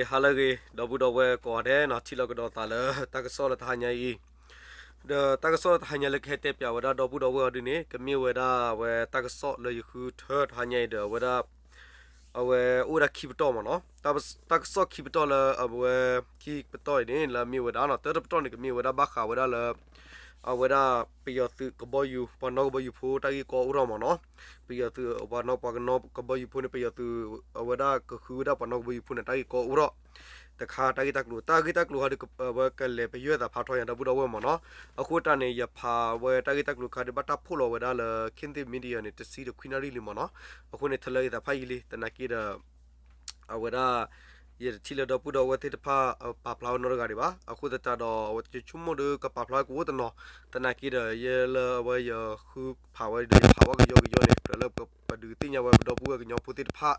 ဟါလၢအဂ့ၤ ဒီပုၢ်ဒီဝဲၢ်ကိးဂၤဒဲးနီၤ, ထံၣ်လိာ်ကဒီးသးလၢတၢ်ကစီၣ်လၢတဟါညါအံၤ, ဒီးတၢ်ကစီၣ်လၢတဟါညါလၢကဟဲတဲပၠးဝဲဒၣ်ဒီပုၢ်ဒီဝဲၢ်အီၤဒ်န့ၣ် ကမ့ၢ်ဝဲဒၣ်အဝဲတၢ်ကစီၣ်လၢယဃုထၢတဟါညါအံၤဒီး အဝဲဒၣ် အဝဲအိၣ်ဝဲဒၣ်ခံပတီၢ်မ့ၢ်နီၤ. တၢ်ကစီၣ်ခံပတီၢ်လၢအဝဲခံပတီၢ်အံၤန့ၣ် လၢအမ့ၢ်ဝဲဒၣ်နီၤ, တၢတပတီၢ်န့ၣ် ကမ့ၢ်ဝဲဒၣ်ဘၣ်ဃးဝဲဒၣ်လၢ အဝဲဒၣ်ပယီၤသုးကဘီယူၤ ပှၤနီၣ်ကဘီယူၤဖိတၢ်ဂ့ၢ်ကီအိၣ်ထီၣ်မ့ၢ်နီၤ. ပယီၤသုးပှၤနီၣ်ပှၤကနီၣ်ကဘီယူၤဖိန့ၣ် ပယီၤသုး အဝဲဒၣ်ကဃုဝဲဒၣ်ပှၤနီၣ်ကဘီယူၤဖိန့ၣ် တၢ်ဂ့ၢ်ကီအိၣ်ထီၣ် တခါတၢ်ဂ့ၢ်တၢ်ကျိၤ တၢ်ဂ့ၢ်တၢ်ကျိၤဟီဒ် အဝဲကလဲၤပယွဲၢ်သးဖးထီယၤဒီပုၢ်ဒီဝဲၢ်မ့ၢ်နီၤ. အဃိတၢ်န့ၣ် ယဖးဝဲတၢ်ဂ့ၢ်တၢ်ကျိၤတခါဒီး ဘၣ်တၢ်ဖီၣ်လီၤဝဲဒၣ်လၢ Kachin Media န့ၣ် တဆံဒီးခွံနၣ်ရံၣ်လံမ့ၢ်နီၤ. အဃိန့ၣ် ထလၢယသးဖးယံာ်လံ သနာ်က့ဒီး အဝဲဒၣ် ယတထံၣ်လၢဒီပုၢ်ဒီဝဲၢ်သ့ၣ်တဖၣ် ပာ်ဖျါဝဲနီတဂၤဒံးဘၣ်. အဃိသတးဒီး အဝဲယဆိကမိၣ်ဒီးကပာ်ဖျါဝဲကအိၣ်တနီၤ, သနာ်က့ဒီး ယဲလၢအဝဲယဃုဖးဝဲဒီး ယဖးဝဲကယီကယီန့ၣ် ကြၢးလၢပကဒုးသ့ၣ်ညါဝဲပဒီပုၢ်ဝဲၢ်ကညီဖိသ့ၣ်တဖၣ်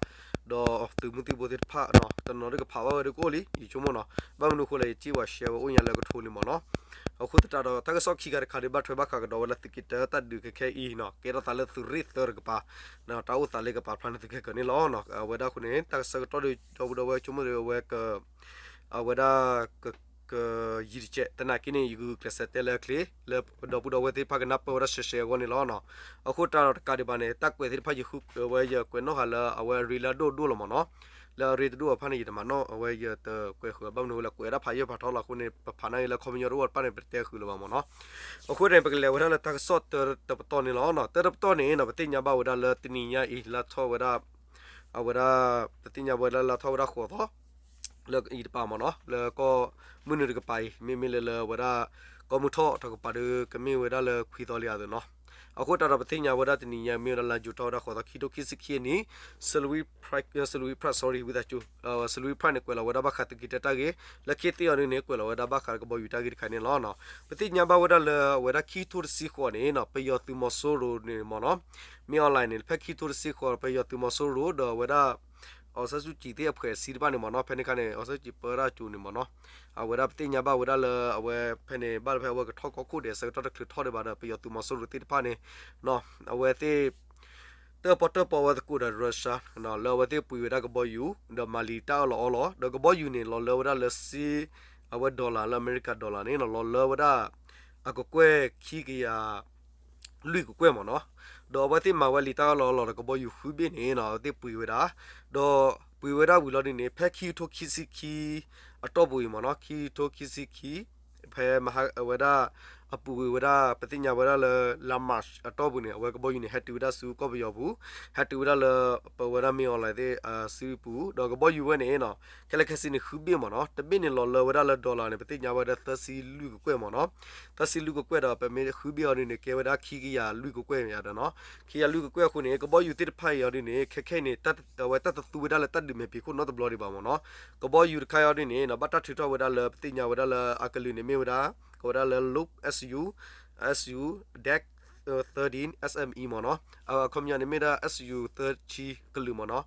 ဒီးသုးမုၢ်သံၣ်ဘိသ့ၣ်တဖၣ် တနီၤဒီးကဖးဘၣ်ဝဲဒီးကအိၣ်လံ ယဆိကမိၣ်နီၤ. ဘၣ်မနုၤအဃိလဲၣ် ယစ့ဝဲရှဲဝဲအိၣ်ညါလၢကထိလံမ့ၢ်နီၤ. အဃိသတးဒီး တၢ်ကစီၣ်ခံခါတခါဒီး ဘၣ်ထွဲဘၣ်ဃးကဒီးဝဲလၢသုးက့တၢတၢ်ဒုးခဲခဲအံၤနီၤ, ကဲထီၣ်သးလၢသုးရ့ၣ်သၢတကပၤ, တၢ်အိၣ်သးလၢကပာ်ဖျါန့ၣ်သုခဲကၢန့ၣ်လီၤ. အဝဲဒၣ်အဃိန့ၣ် တၢ်ကဆၢကတီၢ်ဒီး ဒီပုၢ်ဒီဝဲၢ်ဆိကမိၣ်ဒီး အဝဲ အဝဲဒၣ် ကယံာ်တကဲး သနာ်က့န့ၣ် ယဂုာ်ကျဲးစၢးတဲလၢအချ့ လၢဒီပုၢ်ဒီဝဲၢ်သ့ၣ်တဖၣ်ကနၢ်ပၢၢ်ဝဲဒၣ်ရှဲရှဲအဂီၢ်န့ၣ်လီၤ. အဃိတၢ်ဒီးတကးဒံးဘၣ်န့ၣ် တၢ်ကွဲးသ့ၣ်တဖၣ်ယဃုဝဲ ယကွဲးနီၣ်ဃာ်လၢအဝဲအရ့လၢအဒိၣ်ဒိၣ်လီၤမ့ၢ်နီၤ. လၢအရ့တဒိၣ်အဖၣ်န့ၣ် ယတမၤနီၣ် အဝဲယတကွဲးဃုာ်ဘၣ်မနုၤအဃိလဲၣ် ကွဲးဒၣ်ဖးယိၣ်ဖးထီလီၤအဃိန့ၣ် ပဖးန့ၢ်လၢခီပညီတအိၣ်တဖၣ်န့ၣ် ပတတဲဃုာ်လၢၤဘၣ်မ့ၢ်နီၤ. အဃိန့ၣ် ပကလဲၤဝဲဒၣ်လၢတၢ်ကစီၣ်တၢတပတီၢ်န့ၣ်လီၤ. တၢတပတီၢ်န့ၣ်နီၤ ပသ့ၣ်ညါဘၣ်ဝဲဒၣ်လၢတနံၤညါအံၤ လါထီၣ်ဝဲဒၣ် အဝဲဒၣ် ပသ့ၣ်ညါဝဲဒၣ်လၢလါထီၣ်ဝဲဒၣ်ဃိးသီ လၢအံၤတပၤမ့ၢ်နီၤ လၢကီၢ်မုၢ်နုာ်တကပၤအံၤ မ့မ့ၢ်လၢလၢအဝဲဒၣ် ကီၢ်မုၢ်ထီၣ်တကပၤဒီး ကမ့ၢ်ဝဲဒၣ်လၢခွံသီလံအသိးနီၤ. အဃိတၢ်ဒီးပသ့ၣ်ညါဝဲဒၣ်တနံၤညါ မ့ၢ်ဝဲဒၣ်လါယူၤထီၣ်ဝဲဒၣ်ဃိးသီ ခံထိခံဆံခံအနံၣ် စလူဝံဖရၣ် စလူဝံဖရၣ် sorry ဝံသးစူၤ စလူဝံဖရၣ်န့ၣ် ကွဲးလီၤဝဲဒၣ်ဘၣ်ဃးသုးက့တၢတၢ်ဂ့ၢ် လၢခံသ့ၣ်အီၤဒ်န့ၣ် ကွဲးလီၤဝဲဒၣ်ဘၣ်ဃးကဘီယူၤတၢ်ဂ့ၢ်တခါန့ၣ်လီၤ. ပသ့ၣ်ညါဘၣ်ဝဲဒၣ်လၢအဝဲဒၣ်ခံကထိတဆံဃိးန့ၣ်နီၤ ပယီၤသုးမီၤစိရိၤန့ၣ်မ့ၢ်နီၤ မ့ၢ်အီၣ်လဲၣ်န့ၣ် ဖဲခံကထိတဆံဃိး ပယီၤသုးမီၤစိရိၤဒီးအဝဲဒၣ် အောင်ဆန်းစုကြည်သ့ၣ်အဖှဲးအစံတဖၣ်န့ၣ်မ့ၢ်နီၤ ဖဲန့ၣ်ခါန့ၣ် အောင်ဆန်းစုကြည်ပၢတၢ်ကၠိန့ၣ်မ့ၢ်နီၤ အဝဲဒၣ်ပသ့ၣ်ညါဘၣ်ဝဲဒၣ်လၢအဝဲဖဲန့ၣ် ဘၣ်လၢဖဲအဝဲကထီၣ်ကီၢ်ခိၣ်ဒဲးဆၢကတီၢ်တချုးထီၣ်ဒံးဘၣ်ဒီး ပယီၤသုးမီၤစိရိၤသ့ၣ်တဖၣ်န့ၣ် အဝဲသ့ၣ် တၢၣ်ပီၣ်တၢၣ်ပီဝဲသကိးဒီး Russia လၢအဝဲသ့ၣ်ပှ့ၤဝဲဒၣ်ကဘီယူၤ ဒီးမၤလံာ်တၢ်အၢၣ်လီၤအီလီၤ ဒီးကဘီယူၤန့ၣ် လီၤလၢဝဲဒၣ်လၢစ့ အဝဲ dollar လၢအမဲရကၤ dollar န့ၣ်နီၤ လီၤလၢဝဲဒၣ် အကကွဲၢ်ခံကယၤ လွံၢ်ကကွဲၢ်မ့ၢ်နီၤ ဒီးအဝဲသ့ၣ်မၤဝဲလံာ်တၢ်အၢၣ်လီၤအီလီၤဒီးကဘီယူၤဃုဘ့ၣ်န့ၣ်နီၤ အဝဲသ့ၣ်ပှ့ၤဝဲဒၣ် ဒီးပှ့ၤဝဲဒၣ်ဝံၤလီၤဒ်န့ၣ် ဖဲခံကထိခံဆံခံ အတီၢ်ပူၤအံၤမ့ၢ်နီၤ ခံကထိခံဆံခံ ဖဲမဟါဝဲဒၣ် အပူၤကွံာ်ဝဲဒၣ် ပသ့ၣ်ညါဝဲဒၣ်လၢ လါမၢ်ၡး အတီၢ်ပူၤန့ၣ် အဝဲကဘီယူၤန့ၣ် ဟဲတုၤဝဲဒၣ်ဆူကီၢ်ပယီၤပူၤ ဟဲတုၤဝဲဒၣ်လၢ ပဝဲဒၣ်မ့ၢ်အီၣ်လဲၣ်သ့ၣ် စုပူၤ ဒီးကဘီယူၤဝဲန့ၣ်နီၤ ခဲလၢာ်ခဲဆ့န့ၣ် ဃုဘ့ၣ်မ့ၢ်နီၤ တဘ့ၣ်န့ၣ်လီၤလၢဝဲဒၣ်လၢ dollar န့ၣ် ပသ့ၣ်ညါဝဲဒၣ်သၢဆံလွံၢ်ကကွဲၢ်မ့ၢ်နီၤ သၢဆံလွံၢ်ကကွဲၢ်ဒီး ပမ့ၢ်ဃုဘ့ၣ်အီၤဒ်န့ၣ် ကဲဝဲဒၣ်ခံကယၤလွံၢ်ကကွဲၢ်ယၤဒီးနီၤ ခံကယၤလွံၢ်ကကွဲၢ်အဃိန့ၣ် ကဘီယူၤသ့ၣ်တဖၣ်အံၤအီၤဒ်န့ၣ် ခဲခဲအံၤန့ၣ် အဝဲတၢ်တသူဝဲဒၣ်လၢတၢ်ဒုးမဲာ်ဖံးခိၣ်နီတဘျီဒံးဘၣ်မ့ၢ်နီၤ ကဘီယူၤတခါအံၤအီၤဒ်န့ၣ်နီၤ ဘၣ်တၢ်ထုးထီၣ်ဝဲဒၣ်လၢ ပသ့ၣ်ညါဝဲဒၣ်လၢအကလုာ်န့ၣ်မ့ၢ်ဝဲဒၣ် ကဝဲဒၣ်လၢ Loop SU SU Deck thirteen SME မ့ၢ်နီၤ အခီပညီန့ၣ်မ့ၢ်ဒၣ် SU thirteen ကလုာ်မ့ၢ်နီၤ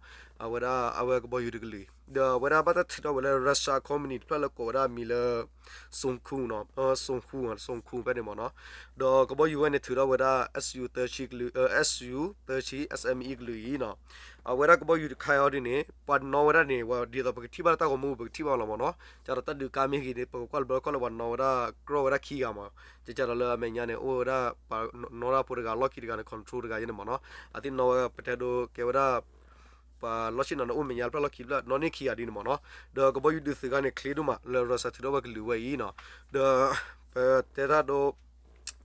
အဝဲဒၣ်အဝဲကဘီယူၤတကလုာ် ဒီးအဝဲဒၣ်ဘၣ်တၢ်ထုးထီၣ်ဝဲလၢ Russia company တဖျၢၣ်လၢကိးဝဲဒၣ်အမံၤလၢ Songkung နီၤ Songkung Songkung ဖဲန့ၣ်မ့ၢ်နီၤ ဒီးကဘီယူၤဝဲန့ၣ်ထုးထီၣ်ဝဲဒၣ် SU thirteen ကလုာ် SU thirteen SME ကလုာ်အံၤနီၤ အဝဲဒၣ်ကဘီယူၤတခါအံၤဒ်န့ၣ် ပှၤနီၣ်ဝဲဒၣ်န့ၣ် ဒ်သိးပကထံၣ်ဘၣ်လၢတၢ်ဂီၤမူ ပကထံၣ်ဘၣ်လီၤမ့ၢ်နီၤ ကဒီးတၢ်ဒုးကါမ့ၢ်ဂ့ၤန့ၣ် ပကကွၢ်လၢဘျီကီၢ်လၢပှၤနီၣ်ဝဲဒၣ် ကြၢးဝဲဒၣ်ခံဂၤမ့ၢ် ကကဒီးလၢအမဲာ်ညါန့ၣ် အိၣ်ဝဲဒၣ် ပှၤနီၣ်တၢ်ဖိတဂၤ လီၢ်ခံတဂၤန့ၣ် control တဂၤယဲန့ၣ်မ့ၢ်နီၤ အသ့ၣ်နီၣ်ဝဲပတဲဒိကဲဝဲဒၣ် ပှၤလီၢ်ဆ့ၣ်နီၤန့ၣ် အိၣ်မဲာ်ညါတဖျၢၣ်လီၢ်ခံတဖျၢၣ် နီၣ်န့ၢ်ခံဂၤဒ်န့ၣ်မ့ၢ်နီၤ ဒီးကဘီယူၤဒုးသုးခါန့ၣ် ချ့ဒိၣ်မး လၢ Russia ထုးထီၣ်ဝဲကလုာ်ဝဲအံၤနီၤ ဒီး ပတဲတၢ်ဒိ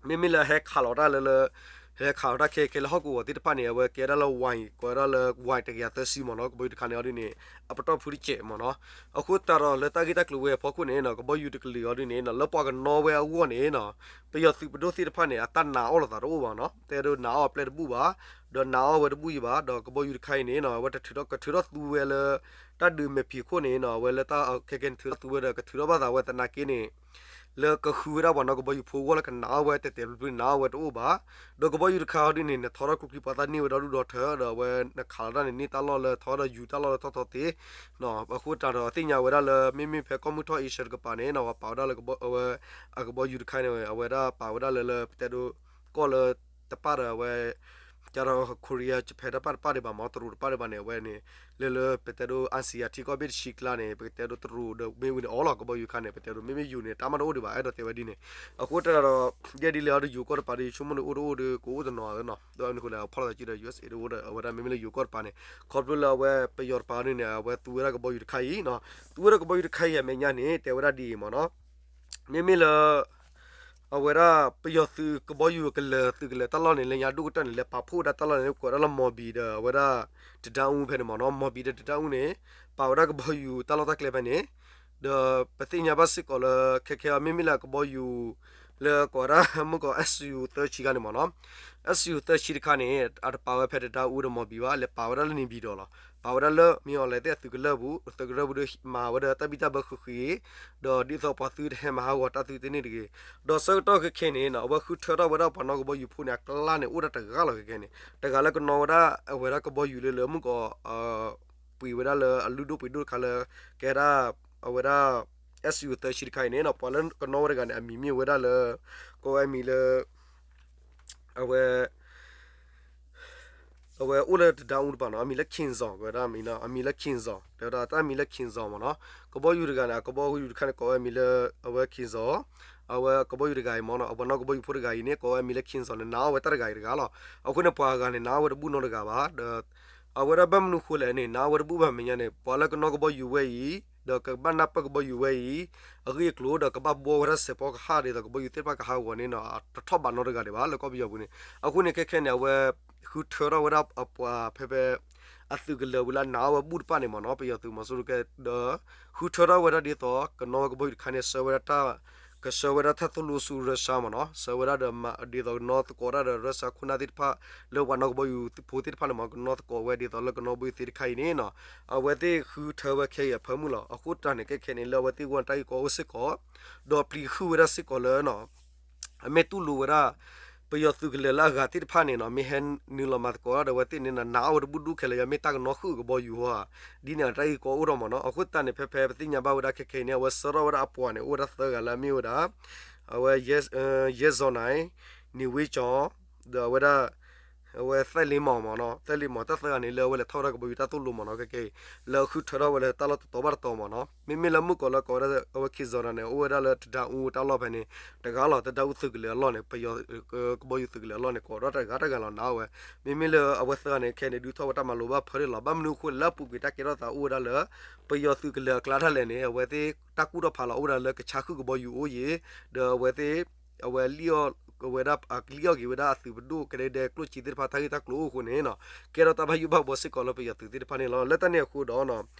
မ့မ့ၢ်လၢဟဲခးလီၤတၢ်လၢလၢ ဟဲခးလီၤတၢ်ခဲခဲလၢဟီၣ်ကဝီၤသ့ၣ်တဖၣ်န့ၣ် အဝဲကဲဒၣ်လၢ Y ကဲဒၣ်လၢ Y တကယၤသၢဆံမ့ၢ်နီၤ ကဘီယူၤတခါန့ၣ်အီၤဒ်န့ၣ် အပတီၢ်ဖုတစဲးမ့ၢ်နီၤ အဃိသတးဒီးလၢတၢ်ဂ့ၢ်တၢ်ကျိၤဝဲအဖီခိၣ်န့ၣ်နီၤ ကဘီယူၤတကလုာ်အီၤဒ်န့ၣ်နီၤ လၢပှၤကနီၣ်ဝဲအဂီၢ်န့ၣ်နီၤ ပယီၤသုးပဒိၣ်သ့ၣ်တဖၣ်န့ၣ် အတၢ်နာ်အီၣ်လိာ်သးတအိၣ်ဘၣ်နီၤ တဲဒိးနာ်အီၣ်အပျဲၢ်တဘူၣ်ဘၣ် ဒီးနာ်အီၣ်ဝဲတဘူၣ်အံၤဘၣ် ဒီးကဘီယူၤတခါအံၤန့ၣ်နီၤ အဝဲတထုးထီၣ်ကထုးထီၣ်သူဝဲလၢ တၢ်ဒုးမဲာ်ဖံးခိၣ်န့ၣ်နီၤ အဝဲလၢတၢ်ခဲကဲန့ၣ်ထုးထီၣ်သူဝဲဒီးကထုးထီၣ်ဘၣ်သးဝဲသနာ်က့န့ၣ် လၢကဃုဝဲဒၣ်ပှၤနီၣ်ကဘီယူၤဖိအဂီၢ်လၢကနာ်အီၣ်ဝဲတဲာ်တဲာ်ဖျုးဖျုးနာ်အီၣ်ဝဲတအိၣ်ဘၣ် ဒီးကဘီယူၤတခါအီၤဒ်န့ၣ် နထီထီၣ်ကျိချံမျိာ်သၣ်န့ၢ်ဝဲဒၣ်ဒူၣ်ဒီထၢ ဒီးအဝဲနခးလီၤတၢ်န့ၣ် န့ၢ်တၢ်လီၢ်လၢထီထီၣ်ယူၤတၢ်လီၢ်လၢထီၣ်ထီၣ်သ့ အဃိတးဒီးသ့ၣ်ညါဝဲဒၣ်လၢ မ့မ့ၢ်ဖဲကီၢ်မုၢ်ထီၣ်အ့ရှၢၣ်တကပၤန့ၣ်နီၤ ပှၤပာ်ဝဲဒၣ်လၢကဘီ အဝဲ အကဘီယူၤတခါန့ၣ် အဝဲဒၣ်ပာ်ဝဲဒၣ်လၢလၢပတဲဒိ ကီၢ်လၢတပၣ်ဒီးအဝဲ က ယၤဒီး Korea Japan တၢ်ပၢ်တပၢ်ဒံးဘၣ်မ့ၢ် တရူးတပၢ်ဒံးဘၣ်န့ၣ် အဝဲန့ၣ် လၢလၢပတဲဒိ Asia ထံကီၢ်ဘ့ၣ်တဆံကျါန့ၣ် ပကတဲဒိတရူးဒီးမ့ၢ်ဝံၤန့ၣ် အီလီၤ ကဘီယူၤတခါန့ၣ် ပတဲဒိ မ့မ့ၢ်ယူၤန့ၣ် တၢ်မၤတအိၣ်ဒံးဘၣ် အဲၣ်ဒိးတဲဝဲဒ်န့ၣ် အဃိတၢ်ဒီး ယဲဒ်လဲၣ်အီၤဒီး ယိၤကီၢ်တပၤဒီး ယဆိကမိၣ်န့ၣ် အိၣ်တအိၣ်ဒီး ကအိၣ်တနီၤနီၤ ဒီးမနုၤအဃိလဲၣ် ဖီၣ်လီၤသးစုဒီး ယူၢ်အ့းဒီး အဝဲဒၣ်မ့မ့ၢ်လၢယိၤကီၢ်တပၤန့ၣ် ခီဖျိလၢအဝဲပယီၤတပၤဒ်န့ၣ် အဝဲသူဝဲဒၣ်ကဘီယူၤတခါအံၤ သူဝဲဒၣ်ကဘီယူၤတခါအံၤအမဲာ်ညါန့ၣ် တဲဝဲဒၣ်ဒ်အံၤမ့ၢ်နီၤ မ့မ့ၢ်လၢ အဝဲဒၣ်ပယီၤသုးကဘီယူၤကလၢၤ သုးကလၢၤတၢ်လီၢ်န့ၣ် လၢညါဒိၣ်ကတၢၢ်န့ၣ် လဲၤပာ်ဖှိၣ်ဝဲဒၣ်တၢ်လီၢ်န့ၣ် ကိးဝဲဒၣ်လၢ မော်ဘီ ဒီးအဝဲဒၣ် တဒါအူဖဲန့ၣ်မ့ၢ်နီၤ မော်ဘီ ဒီးတဒါအူန့ၣ် ပာ်ဝဲဒၣ်ကဘီယူၤတၢ်လီၢ်တၢ်ကျဲဖဲန့ၣ် ဒီးပသ့ၣ်ညါဘၣ်စ့ၢ်ကီးလၢ ခဲခဲအံၤ မ့မ့ၢ်လၢကဘီယူၤ လၢကိးဝဲဒၣ် မုၢ်ကီး SU သၢဆံခါန့ၣ်မ့ၢ်နီၤ SU သၢဆံတခါန့ၣ် အတပာ်ဝဲဖဲတဒါအူဒီး မော်ဘီ ဘၣ် လဲၤပာ်ဝဲဒၣ်လၢ နေပြည်တော် လီၤ ပာ်ဝဲဒၣ်လၢ မင်းအောင်လှိုင် သ့ၣ်အသုးကလၢၤပူၤ သုးကလၢၤပူၤဒီးမၤဝဲဒီးတၢ်ဘံၣ်တၢ်ဘၢဃုာ်ဃုာ်အံၤ ဒီးဒ်သိးပှၤသုတဟဲမၤဟးဂီၤတၢ်သုတန့ၢ်တဂ့ၤ ဒီးဆၢကတီၢ်ခဲခဲန့ၣ် အဝဲဃုထၢထီၣ်ဝဲဒၣ်ပှၤနီၣ်ကဘီယူၤဖိန့ၣ် အကျါန့ၣ် အိၣ်ဒၣ်တဂၤလီၤခဲခဲန့ၣ် တဂၤလၢကနီၣ်ဝဲဒၣ်အဝဲဒၣ်ကဘီယူၤလၢလၢမုၢ်ကီး ပှ့ၤဝဲဒၣ်လၢအလုၢ်ဒိၣ်ပှ့ၤဒိၣ်တခါလၢ ကဲဒၣ် အဝဲဒၣ် SU သၢဆံတခါအံၤန့ၣ် ပှၤလၢကနီၣ်ဝဲတဂၤန့ၣ် အမံၤမ့ၢ်ဝဲဒၣ်လၢ ကိးဝဲအမံၤလၢ အဝဲ အဝဲအိၣ်လၢတဒါအူတပၤနီၤ အမံၤလၢ Kim Jong ဝဲဒၣ်မံၤနီၤ အမံၤလၢ Kim Jong တဲဝဲဒၣ်တၢ်မံၤလၢ Kim Jong မ့ၢ်နီၤ ကဘီယူၤတဂၤန့ၣ် အကဘီယူၤတခါန့ၣ် ကိးဝဲအမံၤလၢ အဝဲ Kim Jong အဝဲကဘီယူၤတဂၤအံၤမ့ၢ်နီၤ အပှၤနီၣ်ကဘီယူၤဖိတဂၤအံၤန့ၣ် ကိးဝဲအမံၤလၢ Kim Jong န့ၣ် နာ်အီၤဝဲတၢ်တဂၤအံၤတဂၤလီၤ အဃိန့ၣ်ပှၤအဂၤန့ၣ် နာ်အီၤဝဲတဘူၣ်နီတဂၤဘၣ် ဒီး အဝဲဒၣ်ဘၣ်မနုၤဃိလဲၣ်န့ၣ် နာ်အီၤဝဲတဘူၣ်ဘၣ်မဲာ်ညါန့ၣ် ပှၤလၢကနီၣ်ကဘီယူၤဝဲအံၤ ဒီးကဘၣ်နၢ်ပၢၢ်ကဘီယူၤဝဲအံၤ အဂ့ၢ်အကျိၤ ဒီးကဘၣ်ဘှီဝဲဒၣ်စဲးဖီကဟၣ်ဒ်သိးကဘီယူၤသ့ၣ်တဖၣ်ကဟးဂီၤန့ၣ်နီၤ တထီၣ်ဘးနီတဂၤဒံးဘၣ် လၢကီၢ်ပယီၤပူၤန့ၣ် အဃိန့ၣ်ခဲခဲန့ၣ် အဝဲ ဃုထၢထီၣ်ဝဲဒၣ်အပှၤဖဲဖဲ အသုးကလၢၤဝံၤလၢနာ်အီၤဝဲဘူၣ်တဖၣ်န့ၣ်မ့ၢ်နီၤ ပယီၤသုးမီၤစိရိၤကဲ ဒီး ဃုထၢထီၣ်ဝဲဒၣ်ဒ်သိး ကနီၣ်ဝဲကဘီယူၤတခါန့ၣ် ဆှၢဝဲဒၣ်တၢ် ကဆှၢဝဲဒၣ်တၢ်သိၣ်လိဆူ Russia မ့ၢ်နီၤ ဆှၢဝဲဒၣ်ဒီးမၤဒ်သိးကနီၣ်သကိးတၢ်ဒီး Russia ခိၣ်နၢ်သ့ၣ်တဖၣ် လၢပှၤနီၣ်ကဘီယူၤဖိသ့ၣ်တဖၣ်န့ၣ်မ့ၢ် ကနီၣ်သကိးဝဲဒ်သိးလၢကနီၣ်ကဘီယူၤသ့တခါအံၤန့ၣ်နီၤ အဝဲသ့ၣ်ဃုထၢဝဲခဲအံၤအဖၢမုၢ်လီၤ. အဃိတၢ်န့ၣ် ခဲခဲန့ၣ် လၢအဝဲသ့ၣ်ဂီၢ်န့ၣ် တၢ်ဂ့ၢ်ကီအိၣ်စ့ၢ်ကီး ဒီးပျံၤဃုာ်ဝဲဒၣ်စ့ၢ်ကီးလၢ အမ့ၢ်တူၢ်လိာ်ဝဲဒၣ် ပယီၤသုးကလၢၤလၢအဂၤသ့ၣ်တဖၣ်န့ၣ်နီၤ မ့ၢ်ဟဲနုာ်လီၤမၤသကိးဒီးအဝဲသ့ၣ်န့ၣ်နီၤ နာ်အီၤဝဲတဘူၣ်ဒူၣ်ခဲလၢာ် ယမ့ၢ်တၢ်ကနီၣ်ဃုာ်ကဘီယူၤဧါ ဒ်န့ၣ် တၢ်ဂ့ၢ်ကီအိၣ်ထီၣ်မ့ၢ်နီၤ. အဃိသတးန့ၣ် ဖဲဖဲပသ့ၣ်ညါဘၣ်ဝဲဒၣ်ခဲခဲအံၤန့ၣ် အဝဲဆှၢထီၣ်ဝဲဒၣ်အပှၤန့ၣ် အိၣ်ဝဲဒၣ်သၢဂၤလၢအမ့ၢ်ဝဲဒၣ် အဝဲ ယဲၢ်စီၤနၢၤ နံၤဝ့ကၠီၤ ဒီးအဝဲဒၣ် အဝဲသဲလ့မီၢ်မ့ၢ်နီၤ သဲလ့မီၢ် တၢ်သၢဂၤန့ၣ် လၢအဝဲလဲၤထီၣ်ဝဲဒၣ်ကဘီယူၤတၢ်သိၣ်လိမ့ၢ်နီၤ ခဲခဲအံၤ လၢအဃုထၢထီၣ်ဝဲလၢတၢ်လီၢ်တတီၤဘၣ်တတီၤမ့ၢ်နီၤ. မ့မ့ၢ်လၢမုၢ်ကီးလၢကိးဝဲဒၣ် အဝဲခံစီၤနၢၤန့ၣ် အိၣ်ဝဲဒၣ်လၢတဒါအူတၢ်လီၢ်ဖဲန့ၣ် တဂၤလီၤ တဒါအူသုးကလၢၤအလီၢ်န့ၣ် ပယီၤ ကဘီယူၤသုးကလၢၤအလီၢ်န့ၣ် ကိးထီၣ်တဂၤတဂၤလီၤ နာ်အီၤဝဲ. မ့မ့ၢ်လၢအဝဲသၢဂၤန့ၣ် ခဲန့ၣ် ဒုးထီၣ်ဝဲတၢ်မၤလိဘၣ်ဖၢဒၣ်လီၤ. ဘၣ်မနုၤအဃိလဲၣ် လၢအပူၤကွံာ်တၢ်ကဲထီၣ်သးအိၣ်ဝဲဒၣ်လၢ ပယီၤသုးကလၢၤအကျါဒၣ်လဲာ်န့ၣ် အဝဲသ့ၣ်တၢ်ကူၣ်ထီၣ်ဖးလီၤအိၣ်ဝဲဒၣ်လၢကဆါဃုာ်ကဘီယူၤအိၣ်ယံၤ ဒီးအဝဲသ့ၣ် အဝဲလံၣ်အီၣ်ဝဲဒၣ် အကလံၣ်အီၣ်က့ၤဝဲဒၣ်အသုးပဒိၣ် ကဒဲကဒဲကျိၣ်စ့သ့ၣ်တဖၣ် တၢ်ဂ့ၢ်တၢ်ကျိၤအိၣ်အဃိန့ၣ်နီၤ ကဲထီၣ်တၢ်ဘၣ်ယိၣ်ဘၣ်ဘှီစ့ၢ်ကီးလၢပယီၤသုးသ့ၣ်တဖၣ်န့ၣ်လီၤ. လၢတၢ်န့ၣ်အဃိဒီး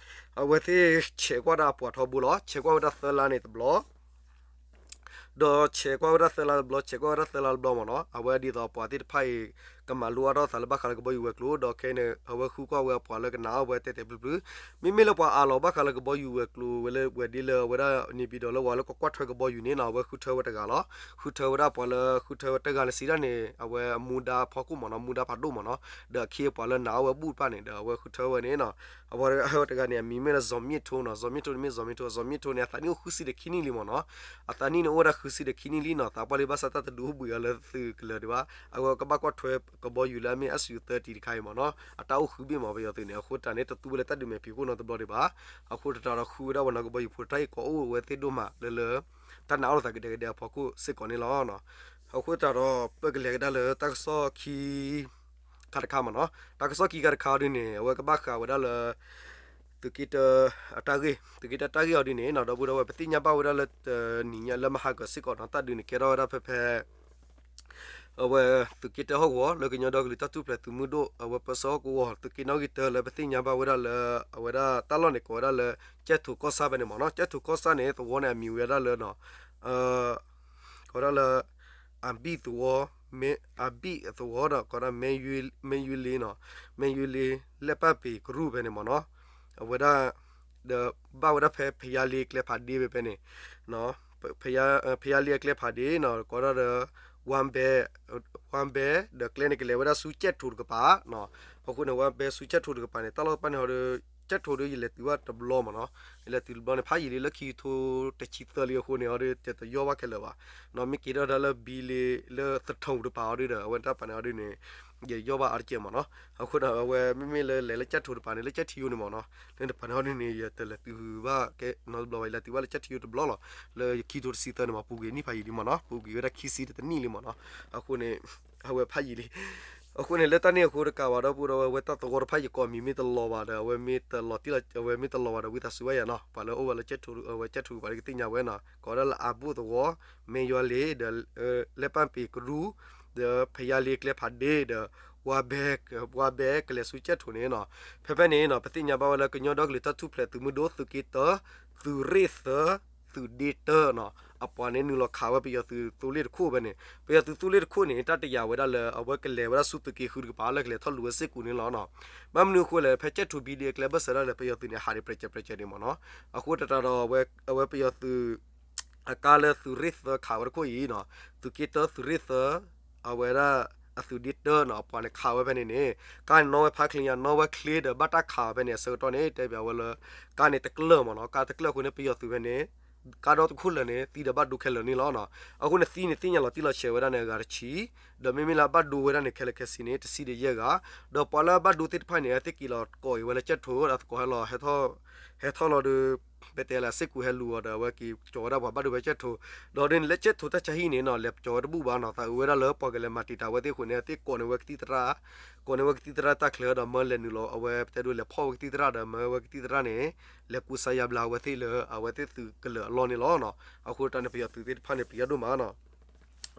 အဝဲသ့ၣ်ဆဲးကွၢ်ဒၣ်အပှၤထီဘိလီၤ. ဆဲးကွၢ်ဝဲဒၣ်သၢလါန့ၣ်တဘျီ ဒီးဆဲးကွၢ်ဝဲဒၣ်သၢလါတဘျီ ဆဲးကွၢ်ဝဲဒၣ်သၢလါတဘျီမ့ၢ်နီၤ အဝဲဒ်သိးပှၤသ့ၣ်တဖၣ်အံၤ ကမၤလိအါထီၣ်သးလၢဘၣ်ဃးလၢကဘီယူၤဝဲၤကျိၤ ဒီးခဲအံၤန့ၣ် အဝဲဃုကွၢ်ဝဲအပှၤလၢကနာ်အီၤဝဲတဲာ်တဲာ်ဖျုးဖျုး မ့မ့ၢ်လၢပှၤအးလီၤဘၣ်ဃးလၢကဘီယူၤဝဲၤကျိၤဝဲလၢဝဲၤဒ့လၢအဝဲဒၣ် နေပြည်တော် လၢဝဲလၢကကွၢ်ထွဲကဘီယူၤန့ၣ်နီၤ အဝဲဃုထၢဝဲတဂၤလီၤ. ဃုထၢဝဲဒၣ်ပှၤလၢဃုထၢဝဲတဂၤလၢစံးဒၣ်န့ၣ် အဝဲမူဒါဖီခိၣ်မ့ၢ်နီၤ မူဒါဖးဒိၣ်မ့ၢ်နီၤ ဒီးအခ့အပှၤလၢနာ်အီၤဝဲဘူၣ်တဖၣ်န့ၣ် ဒီးအဝဲဃုထၢဝဲန့ၣ်နီၤ အဝဲတဂၤန့ၣ် အမံၤမ့ၢ်လၢ ဇော်မြင့်ထွန်း နီၤ ဇော်မြင့်ထွန်း မ့ၢ် ဇော်မြင့်ထွန်း ဇော်မြင့်ထွန်း န့ၣ် အသးနံၣ်အိၣ်ဃုဆံဒီးခံနံၣ်လံမ့ၢ်နီၤ အသးနံၣ်န့ၣ်အိၣ်ဝဲဒၣ် ဃုဆံဒီးခံနံၣ်လံနီၤ သးပှၢ်လံ ဘၣ်ဆၣ်တၢ်တဒုးအိၣ်ဘှံးအီၤလၢသုးကလၢၤဒံးဘၣ် အဝဲကဘၣ်ကွၢ်ထွဲကဘီယူၤလၢအမ့ၢ် SU thirty တခါအံၤမ့ၢ်နီၤ အတၢ်အိၣ်ဃုဘ့ၣ်မ့ၢ်ပယီၤသုးန့ၣ် အဃိတၢ်န့ၣ် တသူဝဲလၢတၢ်ဒုးမဲာ်ဖံးခိၣ်နီတဘျီဒံးဘၣ် အဃိတၢ်ဒီးဃုဝဲဒၣ်ပှၤနီၣ်ကဘီယူၤဖိ တၢ်ဂ့ၢ်ကီအိၣ်ဝဲသ့ၣ်ဒိၣ်မးလၢလၢ တၢ်နာ်အီၤသးကဒဲကဒဲအဖီခိၣ်စ့ၢ်ကီးန့ၣ်လီၤ. အဃိတၢ်ဒီး ပကလဲၤကဒါလၢတၢ်ကစီၣ်ခံ ခါတခါမ့ၢ်နီၤ တၢ်ကစီၣ်ခံခါတခါအီၤဒ်န့ၣ် အဝဲကဘၣ်ဃးဝဲဒၣ်လၢ သုးက့တၢအတၢ်ဂ့ၢ် သုးက့တၢတၢ်ဂ့ၢ်အီၤဒ်န့ၣ်နီၤ ဒီပုၢ်ဒီဝဲၢ် ပသ့ၣ်ညါဘၣ်ဝဲဒၣ်လၢ တနံၤညါလၢမဟါကၢၤစ့ၢ်ကီးနီၤ တၢ်ဒုးန့ၣ်ကဲထီၣ်ဝဲဒၣ်ဖဲဖဲ အဝဲသုးက့တၢဟီၣ်ကဝီၤ လၢကညီဒီကလုာ်တၢ်ထူၣ်ဖျဲးသုးမုၢ်ဒိၣ် အဝဲပၢဆှၢဟီၣ်ကဝီၤ သုးက့နီၣ်ဂံၢ်တၢလၢပသ့ၣ်ညါဘၣ်ဝဲဒၣ်လၢ အဝဲဒၣ်တၢ်လီၢ်န့ၣ်ကိးဝဲဒၣ်လၢ ကၠဲၣ်ထူးကီၢ်ဆၣ်ဖဲန့ၣ်မ့ၢ်နီၤ ကၠဲၣ်ထူးကီၢ်ဆၣ်န့ၣ် သဝီန့ၣ်အမံၤဝဲဒၣ်လၢ ကိးဝဲဒၣ်လၢ အဘံၣ်သဝီ မ့ၢ်အဘံၣ်အသဝီဒီး ကိးဒၣ် မ့ၢ်ယွ့လ့နီၤ မ့ၢ်ယွ့လ့ လဲၣ်ပၢ်ပ့ၤကရူၢ်ဖဲန့ၣ်မ့ၢ်နီၤ အဝဲဒၣ် ဒီးဘၣ်ဝဲဒၣ်ဖဲဖယါလ့အကျဲဖးဒ့ဖဲဖဲန့ၣ် ဖယါလ့အကျဲဖးဒ့နီၤ ကိးဒၣ်ဒီး ဝါဘဲ ဝါဘဲ ဒီးကျဲန့ၣ်ကလဲၤဝဲဒၣ်ဆူကၠဲၣ်ထူးတကပၤ အဃိန့ၣ် ဝါဘဲဆူကၠဲၣ်ထူးတကပၤန့ၣ် တၢ်လီၢ်တဖၣ်န့ၣ်ဟီဒီး ကၠဲးထိၣ်ဒီး ယလဲၤတုၤဘၣ်တဘျီမ့ၢ်နီၤ, ယလဲၤတုၤတဘျီန့ၣ် ဖးယံာ်လံ လၢခံကထိတဆံသၢလံအဃိန့ၣ် အီၤဒီး တယီၢ်ဘၣ်ခဲလၢာ်ဘၣ်နီၤ, မ့ၢ်က့ၤထီၣ်ဒၣ်လၢဘံလ့ လၢသထူတပၤအီၤဒီး အဝဲတၢ်ပာ်န့ၣ်အီၤဒ်န့ၣ် ယယီၢ်ဘၣ်အါတက့ၢ်မ့ၢ်နီၤ. အဃိဒီး အဝဲမ့မ့ၢ်လၢလဲၤလၢကၠဲးထိၣ်တပၤန့ၣ် လၢကၠဲးထံယိန့ၣ်မ့ၢ်နီၤ, လၢတပၤန့ၣ်အီၤဒ်န့ၣ် ယတလဲၤတုၤဘၣ်နီတဘျီဘၣ်, ယလဲၤတုၤဘၣ်လၢကၠဲးထံယိတဘျီလီၤ, လၢခံကထိတဆံသၢန့ၣ်မ့ၢ် ပူၤကွံာ်နံၣ်ဖးယံာ်လံမ့ၢ်နီၤ, ပူၤကွံာ်ဝဲဒၣ်ခံဆံတနံၣ်လံမ့ၢ်နီၤ. အဃိန့ၣ် အဝဲဖးယံာ်လံ အဃိန့ၣ် လၢတၢ်န့ၣ်အဃိတကးဘၣ်ဒီပုၢ်ဒီဝဲၢ် အဝဲတၢ်သဝီတဖၣ် ယကိးမံၤမ့ၢ်တလီၤဘၣ်ဒီး အဝဲမ့ၢ်တလီၤတံၢ်လီၤ အဝဲမ့ၢ်တလီၤဘၣ်ဒီး ဝံသးစူၤဘၣ်ယၤနီၤ, ပှၤလၢအိၣ်ဝဲလၢကၠဲးထိၣ် အဝဲကၠဲးထိၣ်ကပၤဒီး ကသ့ၣ်ညါဝဲနီၤ, ကိးဒၣ်လၢအဘိၣ်သဝီ, မဲၢ်ယွၤလ့ၤဒီး လဲၣ်ပၣ်ပ့ၤကရူၢ်, ဒီးဖယါလ့ၤကျဲဖးဒ့ဒီး ဝါဘဲ, ဝါဘဲကလဲၤဆူကၠဲးထိၣ်န့ၣ်နီၤ. ဖဲဖဲန့ၣ်နီၤ ပသ့ၣ်ညါဘၣ်ဝဲလၢ ကညီဒီကလုာ်တၢ်ထူၣ်ဖျဲးသုးမုၢ်ဒိၣ် သုးက့တၢ သုးရ့ၣ်သၢ သုးဒ့တၢနီၤ, အပှၤန့ၣ်နုာ်လီၤခးဝဲပယီၤသုးသိလ့ၣ်တခိၣ်ဖဲန့ၣ်, ပယီၤသုးသိလ့ၣ်တခိၣ်န့ၣ် တၢ်တယာ်ဝဲဒၣ်လၢ အဝဲကလဲၤဝဲဒၣ်ဆူသုးက့ဃုတကပၤ လၢကလဲၤထီၣ်လူၤဝဲစ့ၢ်ကီးန့ၣ်လီၤနီၤ. ဘၣ်မနုၤအဃိလဲၣ် ဖဲကၠဲးထိၣ်ဘံလ့အကျဲဘၢၣ်စၢၤဒၣ်လဲာ် ပယီၤသုးန့ၣ် ဟးဒံးပြဲးကဲးပြဲးကဲးဒံးမ့ၢ်နီၤ. အဃိတတးဒီး အဝဲပယီၤသုး အကါလၢသုးရ့ၣ်သၢခးဝဲတခိၣ်အံၤနီၤ, သုးက့တၢသုးရ့ၣ်သၢ အဝဲဒၣ်အသုးဒ့တၢနီၤ, အပှၤန့ၣ်ခးဝဲဖဲန့ၣ်န့ၣ် ကါန့ၣ်နီၣ်ဝဲဖးချ့ညါ နီၣ်ဝဲချ့ဒီး ဘၣ်တၢ်ခးဝဲဖဲန့ၣ် အဆၢကတီၢ်န့ၣ် တဲပၠးဝဲလၢ ကါန့ၣ်တကျၢၢ်မ့ၢ်နီၤ, ကါတကျၢၢ်အဃိန့ၣ် ပယီၤသုးဖဲန့ၣ် ကါဒီတခိၣ်လၢာ်န့ၣ် သံဒီးဘၣ်ဒိခဲလၢာ်န့ၣ်လီၤနီၤ. အဃိန့ၣ် သံန့ၣ်သ့ၣ်ညါလီၤတံၢ်လီၤဆဲးဝဲဒၣ်န့ၣ် အဂၤတဆံ, ဒီးမ့မ့ၢ်လၢအဘၣ်ဒိဝဲဒၣ်န့ၣ် ခဲလၢာ်ခဲဆ့န့ၣ် တဆံဒီးယဲၢ်ဂၤ, ဒီးပှၤလၢအဘၣ်ဒိသ့ၣ်တဖၣ်န့ၣ် အဝဲသ့ၣ်က့ၤလီၤကိးအံၤဝဲလၢကၠဲးထိၣ် ဒီးသကိးဟဲလီၤ ဟဲထီၣ်လီၤဒီး ပတဲလၢအစ့ၢ်ကီးဟဲလူၤအီၤဒီး အဝဲက့ၤကၠီၤဝဲဒၣ်ပှၤဘၣ်ဒိဖဲကၠဲးထိၣ်, ဒီးဒ်န့ၣ်လၢကၠဲးထိၣ်တၢ်ဆါဟံၣ်န့ၣ်နီၤ လဲၤကၠီၤဝဲတဘူၣ်ဘၣ်နီၤ, သးအုးဝဲဒၣ်လၢပှၤကလဲၤမၤတံာ်တာ်ဝဲသ့ၣ်အဃိန့ၣ် အသ့ၣ်ကိးန့ၢ်ဝဲကသံၣ်သရၣ်, ကိးန့ၢ်ဝဲကသံၣ်သရၣ်တၢ်ချၢဒီး မၢလဲၤနုာ်လီၤ အဝဲပတဲဒိလဲၤဖီၣ်ဝဲကသံၣ်သရၣ်ဒီး မၢဝဲကသံၣ်သရၣ်န့ၣ် လဲၤကူစါယါဘျါဝဲသ့ၣ်လၢ အဝဲသ့ၣ်သုးကလၢၤအလီၢ်န့ၣ်လီၤနီၤ. အဃိတၢ်န့ၣ် ပယီၤသုးသ့ၣ်တဖၣ်န့ၣ် ပျံၤအဒိၣ်မးနီၤ.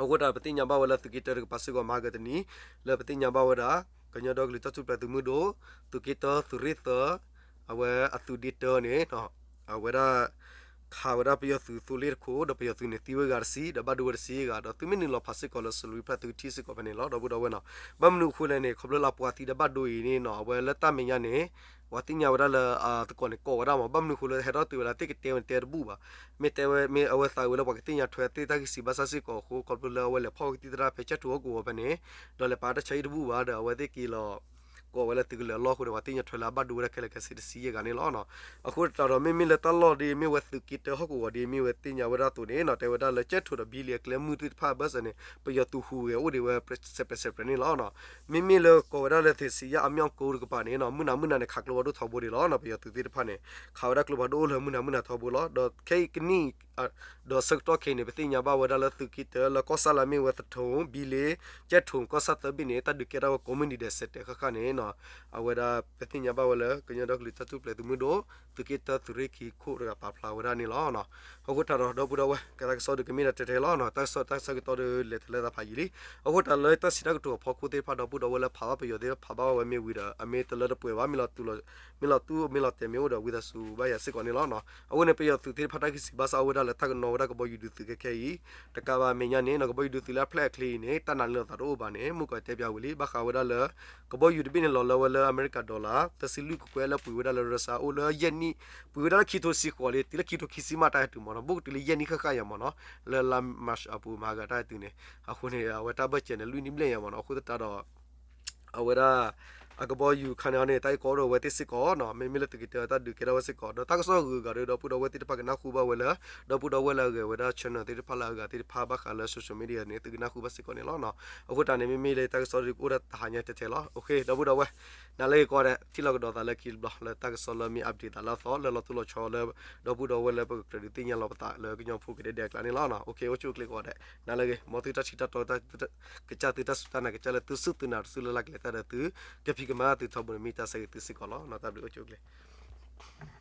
အဃိတၢ်ပသ့ၣ်ညါဘၣ်ဝဲလၢသုးက့တၢတကပၤစ့ၢ်ကီး မၤဟးဂီၤတနံၤ လၢပသ့ၣ်ညါဘၣ်ဝဲဒၣ် ကညီဒီကလုာ်တၢ်ထူၣ်ဖျဲးသုးမုၢ်ဒိၣ် သုးက့တၢသုးရ့ၣ်သၢ အဝဲအသုးဒ့တၢန့ၣ် အဝဲဒၣ် ခးဝဲဒၣ်ပယီၤသုးသိလ့ၣ်တခိၣ် ဒီးပယီၤသုးန့ၣ်သံဝဲဂၤတဆံ ဒီးဘၣ်ဒိဝဲတဆံဂၤ ဒီးသုမ့ၢ်နုာ်လီၤဖးစ့ၢ်ကီးလၢ စလူၤဖျၢၣ် သုကထံၣ်စ့ၢ်ကီးဖဲန့ၣ်လီၤ ဒီပုၢ်ဒီဝဲၢ်နီၤ. ဘၣ်မနုၤအဃိလဲၣ်န့ၣ် ခီဖျိလၢအပှၤသံဒီးဘၣ်ဒိအံၤန့ၣ်နီၤ အဝဲလၢတၢ်မဲာ်ညါန့ၣ် ပှၤသ့ၣ်ညါဝဲဒၣ်လၢ သကိးန့ၣ်ကိးဝဲဒၣ်မး ဘၣ်မနုၤအဃိလၢဟဲထီၣ်တုၤဝဲလၢသ့ၣ်ကတဲဝဲန့ၣ်တဲတဘူၣ်ဘၣ်. မ့ၢ်တဲဝဲ မ့ၢ်အဝဲသးဝဲလၢပှၤကသ့ၣ်ညါထွဲသ့ၣ်တၢ်ဂံၢ်စံးဘၣ်စၢ်စ့ၢ်ကီးအဃိ ခီဖျိလၢအဝဲလဲၤဖီၣ်ဝဲကသံၣ်သရၣ်ဖဲကၠဲးထိၣ်ဟီၣ်ကဝီၤဖဲန့ၣ် ဒီးလဲၤပာ်တၢ်ဆါဟံၣ်တဘူၣ်ဘၣ်ဒီး အဝဲသ့ၣ်က့ၤလီၤ ကိးဝဲလၢသုးကလၢၤအလီၢ်အဃိန့ၣ် ပှၤသ့ၣ်ညါထွဲလၢအဘၣ်ဒိဝဲဒၣ်ခဲလၢာ်ခဲဆ့တဆံယဲၢ်ဂၤန့ၣ်လီၤ. အဃိတၢ်ဒီး မ့မ့ၢ်လၢတၢ်လီၢ်ဒ်မ့ၢ်ဝဲသုးက့တၢဟီၣ်ကဝီၤဒ်မ့ၢ်ဝဲသ့ၣ်ညါဝဲဒၣ်အသိးန့ၣ်နီၤ တဲဝဲဒၣ်လၢကၠဲးထိၣ်ဒီးဘံလ့အကျဲမုၢ်သ့ၣ်တဖၣ်အဘၢၣ်စၢၤန့ၣ် ပယီၤသုးဟူးဂဲၤအိၣ်ဒံးဝဲ စဲးပြဲးစဲးပြဲးန့ၣ်လီၤ. မ့မ့ၢ်လၢကိးဝဲဒၣ်လၢသ့ၣ်စံယၣ်အမၠီၣ်ကိတကပၤန့ၣ်နီၤ မုၢ်နၤမုၢ်နၤန့ၣ် ခးကျိဖးဒိၣ်ထီဘိဒံးလီၤနီၤ ပယီၤသုးသ့ၣ်တဖၣ်န့ၣ် ခးဝဲဒၣ်ကျိဖးဒိၣ်အိၣ်လၢမုၢ်နၤမုၢ်နၤထီဘိလီၤ. ဒီးခဲအံၤကနံၣ် ဒီးဆၢကတီၢ်ခဲအံၤန့ၣ် ပသ့ၣ်ညါဘၣ်ဝဲဒၣ်လၢသုးက့တၢလၢကီၢ်ဆၣ်လၢမ့ၢ်ဝဲသထူ ဘံလ့ ကၠဲးထိၣ်ကီၢ်ဆၣ်သၢဘ့ၣ်န့ၣ် တၢ်ဒုးကဲထီၣ်ဝဲကိးမုၢ်နံၤဒဲးစဲးတဲာ်ဃၣ်ဃၣ်န့ၣ်နီၤ အဝဲဒၣ်ပသ့ၣ်ညါဘၣ်ဝဲလၢ ကညီဒီကလုာ်တၢ်ထူၣ်ဖျဲးသုးမုၢ်ဒိၣ် သုးက့တၢသုးရ့ၣ်ခံခိၣ်တဂၤပာ်ဖျါဝဲဒၣ်န့ၣ်လီၤ. အဃိတၢ်ဒီး ဒီပုၢ်ဒီဝဲၢ် ကတၢ်ကစီၣ်ဒုးကမ့ၢ်ဒၣ်ထဲထဲလီၤနီၤ တၢ်ကစီၣ်တၢ်ဆၢကတီၢ်ဒုးလဲၤထဲလၢသးဖးယံာ်လံ. အဃိတၢ်လၢတၢ်စံးတၢ်ကတိၤအဖီခိၣ်သ့ၣ်တဖၣ် ဒီပုၢ်ဒီဝဲၢ်လၢဖးဘၣ်ပယီၤသ့ၣ်တဖၣ်ဖးဘၣ်ဝဲမ့ၢ်ဝံၤဒီး အမ့ၢ်တလၢတပှဲၤဘၣ် မ့ၢ်လီၤတူၢ်လီၤ မ့ၢ်လီၤတူၢ်မ့ၢ်လီၤတဲာ်မ့ၢ်အိၣ်ဒီးဝံသးစူၤဘၣ်ယၤစ့ၢ်ကီးန့ၣ်လီၤနီၤ. အဃိန့ၣ် ပယီၤသုးသ့ၣ်တဖၣ်တၢ်ဂံၢ်စံးဘၣ်စၢ်အိၣ်ဝဲဒၣ်လၢတၢ်ကနီၤဝဲဒၣ်ကဘီယူၤဒုးသုးခဲခဲအံၤ တကးဘၣ်မဲာ်ညါန့ၣ်နီၤ ကဘီယူၤဒုးသုးလၢအဖျဲၣ်အချ့အံၤန့ၣ် တၢ်နာ်န့ၢ်လီၤသးတအိၣ်ဘၣ်န့ၣ် မုၢ်ကီးတဲပၠးဝံၤလံ ဘၣ်ဃးဝဲဒၣ်လၢ ကဘီယူၤတဘ့ၣ်န့ၣ်လီၤလၢဝဲလၢအမဲရကၤ dollar သၢဆံလွံၢ်ကကွဲၢ်လၢပှ့ၤဝဲဒၣ်လၢ Russia အိၣ်လၢယဲၢ်နံၣ် ပှ့ၤဝဲဒၣ်လၢခံထိဆံဃိးလံ တုၤလၢခံထိခံဆံမးတၢ်ဟဲတုၤမ့ၢ်နီၤ ဘူးကတုၤလၢယဲၢ်နံၣ်ဃၣ်ဃၣ်ယၤမ့ၢ်နီၤ လၢလါ March အပူၤမၤဂၤတၢ်ဟဲတုၤန့ၣ် အဃိန့ၣ် အဝဲတၢ်ဘၢၣ်စၢၤန့ၣ် လွံၢ်နံၣ်ဘျဲၣ်ယၤမ့ၢ်နီၤ အဃိသတးဒီး အဝဲဒၣ် အကဘီယူၤခါန့ၣ်အီၤန့ၣ် တၢ်အံၤကီအိၣ်ဒီးအဝဲသ့ၣ်စ့ၢ်ကီးနီၤ မ့မ့ၢ်လၢသုးက့တၢတၢ်ဒုးကဲထီၣ်ဝဲစ့ၢ်ကီး ဒီးတၢ်ကစီၣ်ဂုၤဂၤဒီး ဒီပုၢ်ဒီဝဲၢ်သ့ၣ်တဖၣ်ကနၢ်ဟူဘၣ်ဝဲလၢ ဒီပုၢ်ဒီဝဲၢ်လၢအဂဲၤဝဲဒၣ် channel သ့ၣ်တဖၣ်လၢအဂၤသ့ၣ်တဖၣ်ဘၣ်ဃးလၢ social media န့ၣ် သုကနၢ်ဟူဘၣ်စ့ၢ်ကီးန့ၣ်လီၤနီၤ. အဃိတၢ်န့ၣ် မ့မ့ၢ်လၢတၢ်ကစီၣ်ဒုးကအိၣ်ဒၣ်တဟါညါထဲထဲလီၤ. ဒီပုၢ်ဒီဝဲၢ် နၤလၢဂ့ၤကိးဂၤဒဲး ထံၣ်လိာ်ကဒီးသးလၢခံတဘျီလၢတၢ်ကစီၣ်လၢမ့ၢ် update သးလၢအသီ လၢလီၤတိၢ်လီၤဆီလၢ ဒီပုၢ်ဒီဝဲၢ်လၢပကကြၢးဒုးသ့ၣ်ညါလီၤပသးလၢကညီဖိကဒဲကဒဲအကျါန့ၣ်လီၤ. အိၣ်ဆူၣ်အိၣ်ချ့ကိးဂၤဒဲး နၤလၢဂ့ၤ မ်သုတၢ်ထံၣ်တၢ်တီ ကစၢ်သုတၢ်စူၢ်တၢ်နာ်ကစၢ်လၢသုစူၢ်သုနာ်တစူၢ်လၢ်လၢ်ကလဲၤတၢ်ဒီးသု ကဖံးကမၤသုထီဘိန့ၣ် မ့ၢ်တၢ်ဆၢဂ့ၤသုစ့ၢ်ကီးလီၤ. တၢ်ဘျုးအိၣ်ဆူၣ်အိၣ်ချ့